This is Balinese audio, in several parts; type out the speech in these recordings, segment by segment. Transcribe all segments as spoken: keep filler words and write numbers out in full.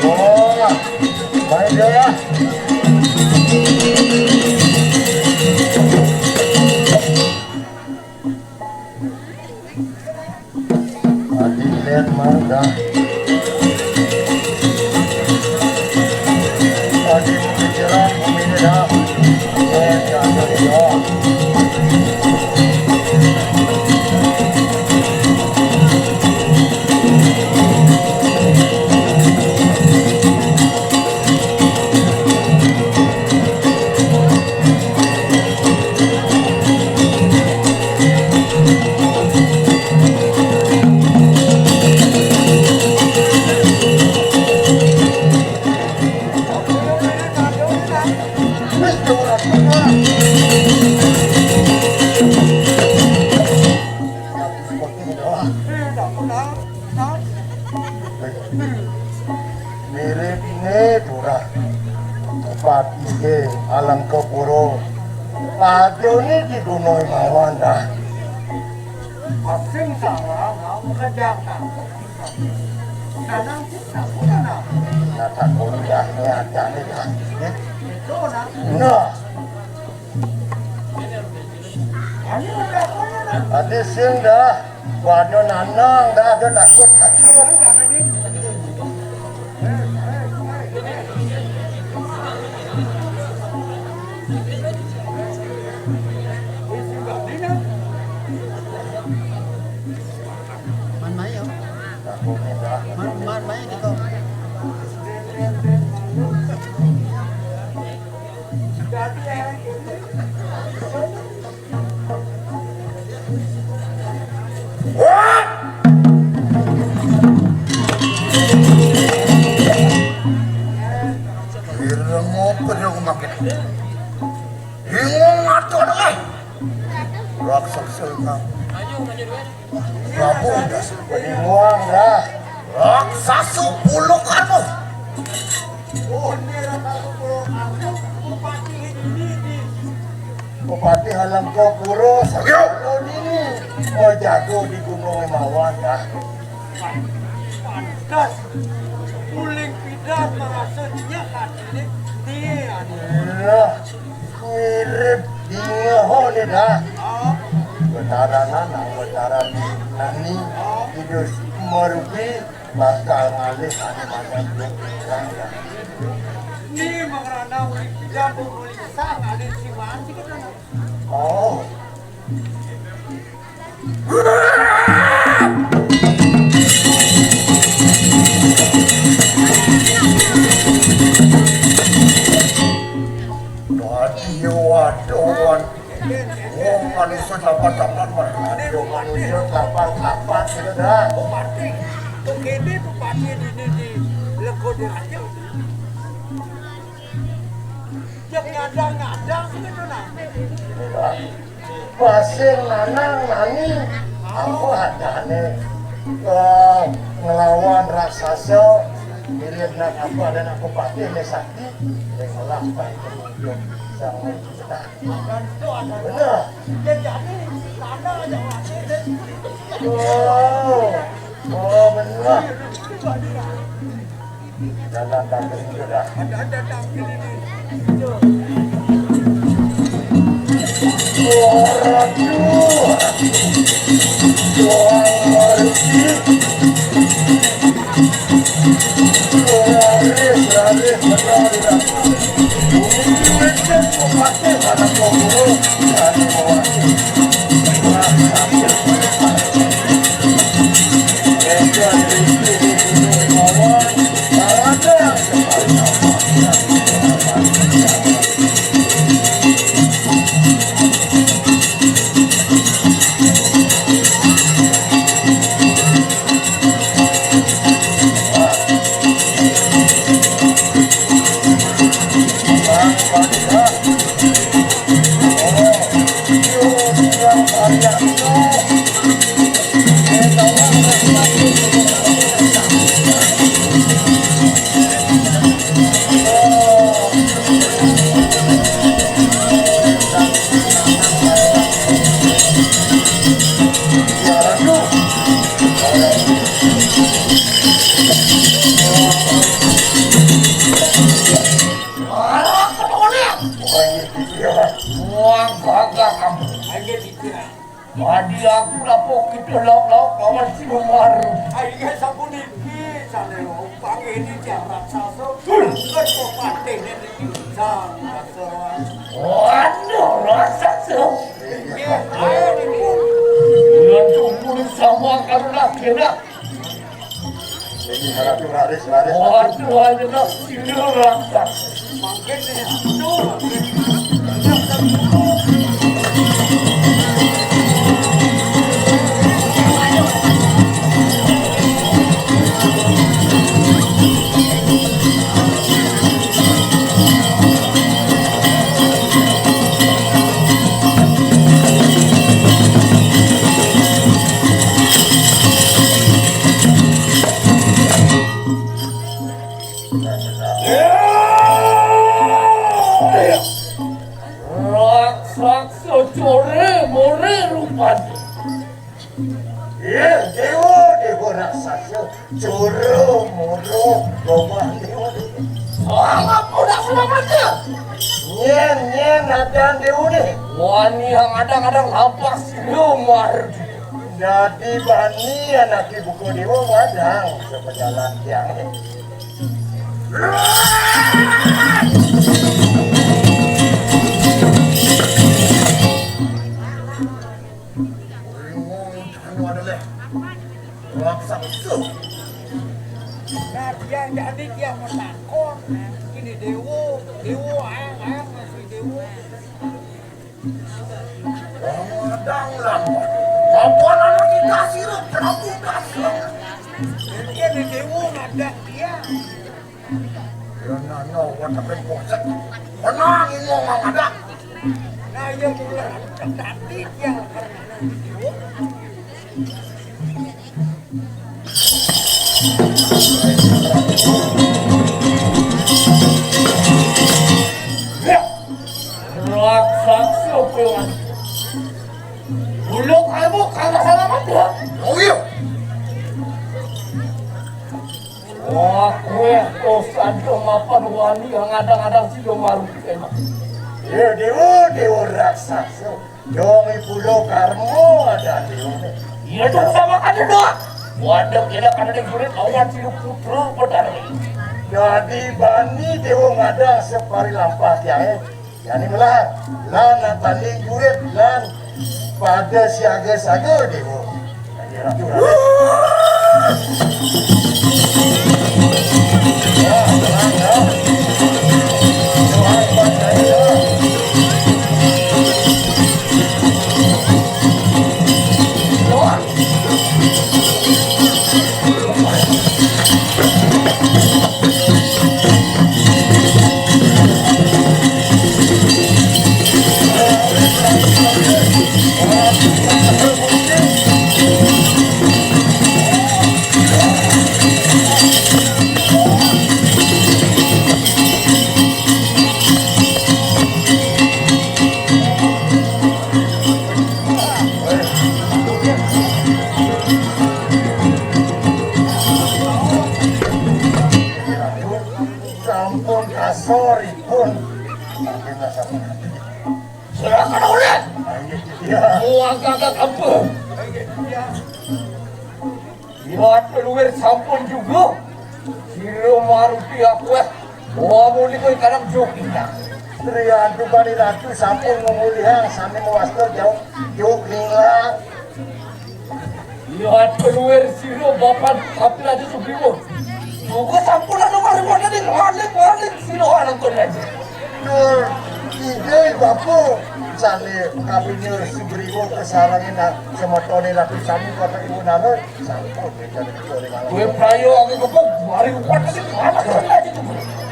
Oh, baik ya. Adi lihat mah dah. Adi pikiran ini dah. Eh, jangan ya. Mirip ini turah. Bupati ke Alengka Pura. Padone di Gunung Imawan dah. Asing salah, mau ke Jakarta. Kadang sih, tak pernah. Nah, tak boleh dah, ini ada nih dah. Itu nah. Nah. Adi sing dah, pada nanang dah, ada takut-takut. Man mayo. Man, man mayo dito. Ireng apa dia aku makin? Bingung ngatur deh. Raksasa. Prabu, bingung dah. Raksasa pulukanmu. Oh, ini raksasa pulukanmu. Bupati ini, ini. Bupati Alengka Pura. Ayo. Tahun ini mau jago di Gunung Imawan dah. Pantas. Uling pidan merasa dia katanya. Nih, ada. Iya. Mirip dia ho ni dah. Betara nana, betara nani, hidup merugi, bakal ngalih ane macam dia orang dah. Ni mengerana uling pidan, uling besar, ngalih si Wan, si kita. Oh. Tapat-tapat mah. Ini Bupati. Tapat-tapat gitu dah. Bupati. Tuh gini Bupati ini di Lego di Raja. Yang nyadang-nyadang gitu nah. Pasir nanang nani. Aku adane, eh, ngelawan raksasa, mirip nak apa dan aku patih nih sakti, yang ngelakkan penunjuk sang. Benar. Oh, oh, benar. Dalam daging juga. Suara tuh. Suara tuh. Wah, gagah kamu. Tadi aku lapor kita lauk-lauk lawan si Umar. Ayo, sapuniki, sane lo, panggih ini tiang raksasa. Kan kok patih ini sang raksasa. Waduh, raksasa. Iya, ayo, ini. Yang tunggu sama karena kena. Jadi harap laris, laris. Waduh, aja dah, ini orang tak. Makin nih, aduh. Raksasa core more rupane. Ya, dewa, dewa raksasa, core more, lobah dewa, dewa. Selamat, udah selamat ya. Nyen, nyen, adan dewa nih. Wani yang ada-ada lapas lumar. Dadi bani anak ibu ko dewa wadang sepejalan tiang. Nah, dia jadi dia mau takon. Ini dewa, dewa, ayang, ayang masih dewa. Padang lambat. Apa nama kita sirup Prabu Dasra? Ini dia di dewa ada dia. Ya, nah, no, what a big boss. Tenang, ini mau ada. Nah, ya, mulai tadi dia karena dewa. Ya. Raksasa pelan. Bulu kamu kalah alamat ya? Oh iya. Wah, kue kosan kemapan wani yang ada-ada si Domaru enak. Ya, dewa, dewa raksasa. Dong ibu lo karmo ada dewa. Iya dong, sama ada doang. Waduh, kira kada ada jurit lawan si putra petani. Jadi bani dewa ngada separi lampah tiae. Yani melah, lan tanding jurit, lan pada siaga-siaga dewa. Sorry pun. Silakan oleh. Ya. Mau agak-agak apa? Iwat keluar sampun juga. Sira maruti aku eh. Wah, muni kowe kadang joki. Triyantu Bani Ratu sampun memulihang sami mewasta jauh juk linglang. Iwat keluar sira bapak tapi raja Sugriwa. Juga sampun anu mari wonten ing walik-walik sira anak kon raja. Nur, ide bapak sane kapinyo Sugriwa kesarangin semetone Ratu Sami kota Ibu Narun. Sampun, ya, jadi kecuali malam. Kowe prayo aku kepung, mari upat sing anak kon raja.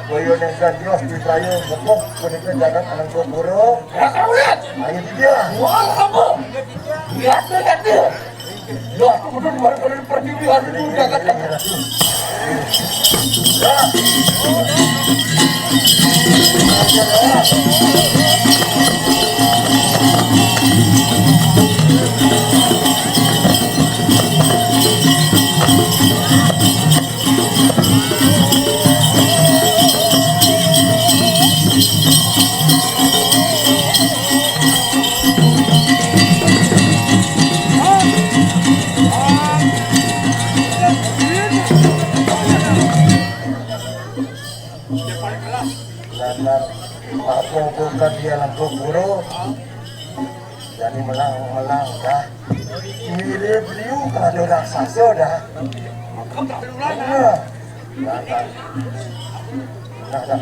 Kowe nek gantios di prayo kepung, punika jagat anak guru. Ya, kau lihat. Ayo dia. Wah, apa? Lihat, lihat dia. Ya, aku betul baru pada pergi di hari itu, jangan, jangan. Lanang apa bukan dia langkung guru? Jadi melang-melang dah. Mirip liu kalau raksasa dah. Nah, dah, dah. Nah, dah.